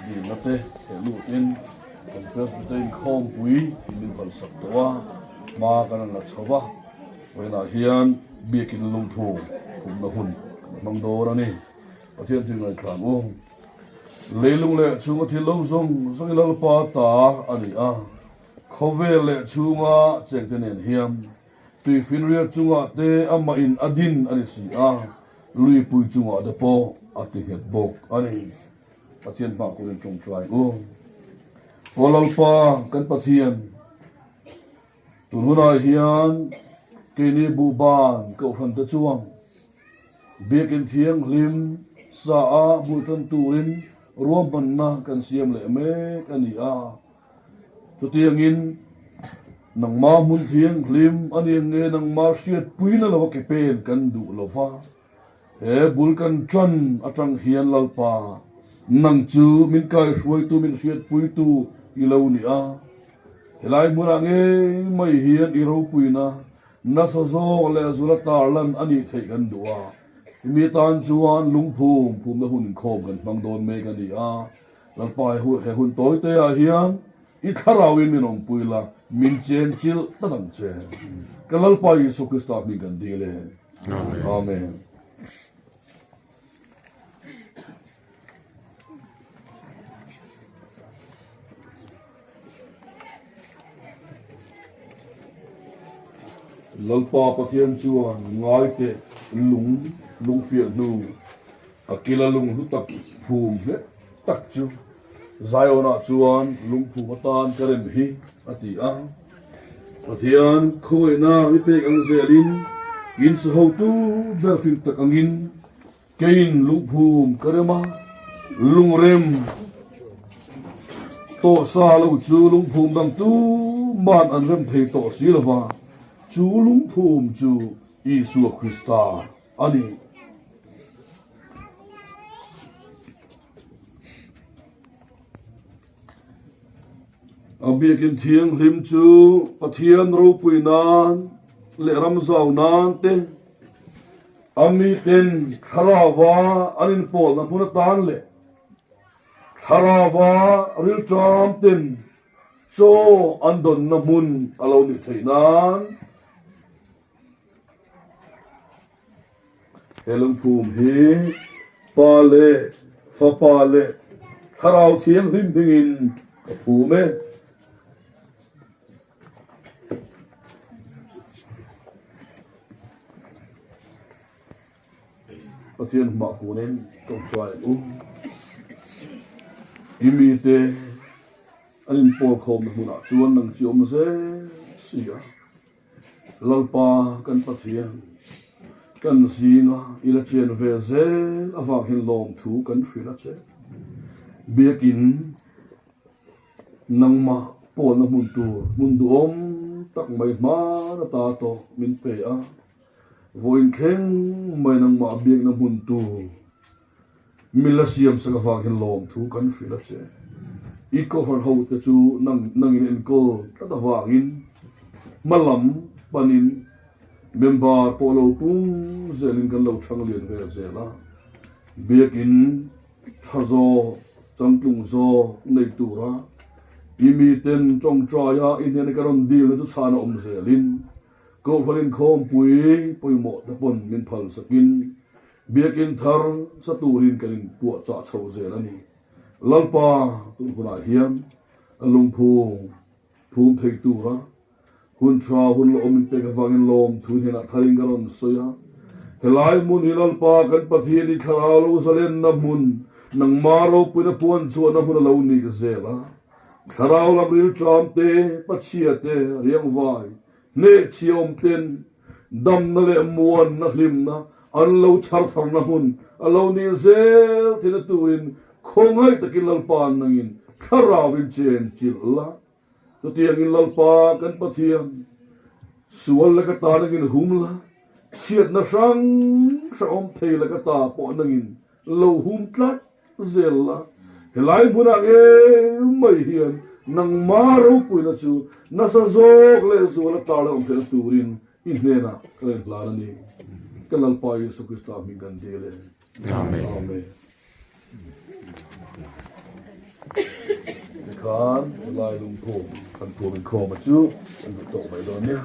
Dilna te theh lutin kan Presbyter inkhawmpui in min kalsak tawh a, hma kan rawn la chho va, vawiinah hian biakin lungphu phumna hun kan hmang dawn a ni. Pathian thil ngaihthla ang u. Leilung leh chhunga thil lo zawng zawng i Lalpa ta a ni a, khawvel leh chhunga chengte nen hian tuifinriat chungah te amah in a din a ni si a, luipui chungah te pawh a ti nghet bawk a ni. Pathian hmah kun in tawngtai u. Aw Lalpa kan Pathian, tun hunah hian keini buhban kohhran te chuan Biakin Thianghlim sa a bultan turin ruahmanna kan siam leh mek a ni a. Chutiangin nangmah hmun thianghlim a ni nge nangmah hriatpuina lova ke pen kan duh lova. He bul kan ṭan aṭang hian Lalpa, nang chu min kaihruaitu, min hriatpuitu i lo ni a. Helai hmunah ngei mai hian i ropuina nasa zawk leh zula tarlan a nih theih kan duh a. I mi tan chuan lungphum phumna hun inkhawm kan hmang dawn mek a ni a. Lalpa, he hun tawi teah hian i thlarauin min awmpui la, min chen chilh tlat ang che. Ka Lalpa Isua Krista hming kan dil e. Amen. Amen. Lalpa Pathian chuan ngai teh lung lungfiah hnu a kila lung hlu tak phum hle tak chu Zion-ah chuan lungphum atan ka rem hi, a ti a. Pathian khawngaihna i pek ang zelin in sahotu ber fing tak angin keiin lungphum ka rem a, lungrem tawh sa lo chu lungphum dang tuman an rem thei tawh si lo va, chu lungphum chu Isua Krista a ni. A biakin thianghlim chu Pathian ropui nan leh ram zau nan te, a miten thlarauva an inpawlna hmun atan leh thlarauva rilṭam ten chaw an dawnna hmun a lo nih theih nan. He lungphum hi Pa leh Fapa leh Thlarau Thianghlim hmingin ka phum e. Pathian hmah kunin tawngtai ang u. I mite an inpawl khawmna hmunah chuan nang chi awm zel si a. Lalpa kan Pathian, kan zinga i la chen ve zel avang hian lawmthu kan hrilh a che. Biakin nangmah pawlna hmun tur hmun duhawm tak mai hman ata tawh min pe a, vawiin thleng mai nangmah biakna hmun tur Min la siam sak avang hian lawmthu kan hrilh a che. I kohhran hote chu nang nangin enkawl tlat avangin hma lam panin member pawh lo pung zelin kan lo thang lian ve zel a. Biakin tha zawk, changtlung zawk nei tura i miten tawngtaia i hnena ka rawn dilna chu chhan a awm zelin kohhran inkhawmpui pawimawh te pawn min phal sakin Biakin thar sa turin kan inpuahchah chho zel a ni. Lalpa tun hunah hian a lungphung phum thei tura hun tha hun la awm inpek avangin lawmthu hnenah tharin ka rawn sawi a. Helai hmun hi Lalpa kan Pathian i thlarau lo zalenna hmun, nangma ropuina puan chhuahna hmun a lo nih zel a. Thlarau lam rilṭam te, pachhia te, riangvai, Hnehchhia awm ten damna leh muanna hlimna an lo chhar tharna hmun a lo nih zel theihna turin khawngaih takin Lalpa nangin thlarauin chen chilh la. Chutiangin Lalpa kan Pathian, sual laka ta nangin hum la, chhiatna hrang hrang awm thei laka ta pawh nangin lo hum tlat zel la, helai hmunah ngei mai hian nangma ropuina chu nasa zawk leh zuala tarlan awm theihna turin i hnenah ka rawn hlan a ni. Ka Lalpa Yesu Krista hming kan dil e. Amen. Tikhan helai lungphum kan phum inkhawm a chu kan duh tawk mai dawn nia.